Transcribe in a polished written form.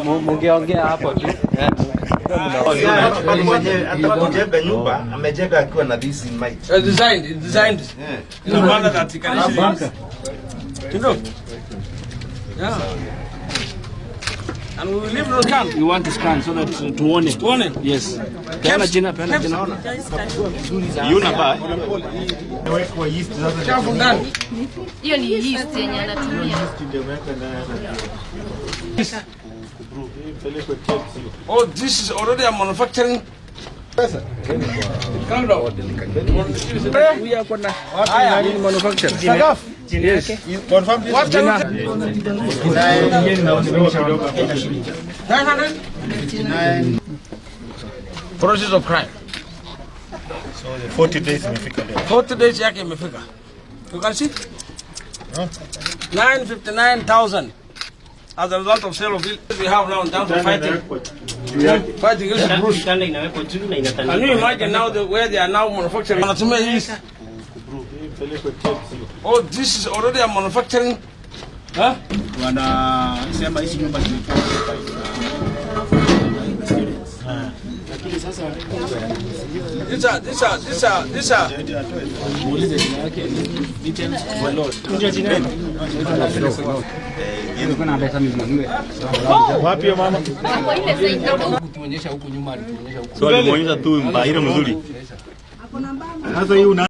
Mungeongea hapo tu. Hata kujenga nyumba amejenga akiwa na this in mind. Designed in a manner that he can easily. Yeah. And we will leave no scan. We want to scan so that tuone. Tuone. Yes. Peana jina, peana jina. Yuna ba. Chafu ndani. Hiyo ni yeast yenye anatumia. Oh, this is already a manufacturing. Calm down. We are gonna haya ni manufacturer. Yes. What can 900? Process of crime. 40 days imefika leo. 40 days yake imefika. You can see? 959,000 as a result of sale of we have now in terms of fighting illicit brews. Kitanda inawekwa juu na Can you inatandikwa. imagine now where they are now manufacturing? Wanatumia yeast. Oh, this is already a manufacturing. Huh? Wanasema hizi nyumba zimekuwa na students. Lakini sasa These are Muulize jina yake, details for Lord. Wapi hiyo mama? Kwa ile side hapo. Kutuonyesha huku nyuma, alituonyesha huku. So alimuonyesha tu mbahiri mzuri. Sasa hii una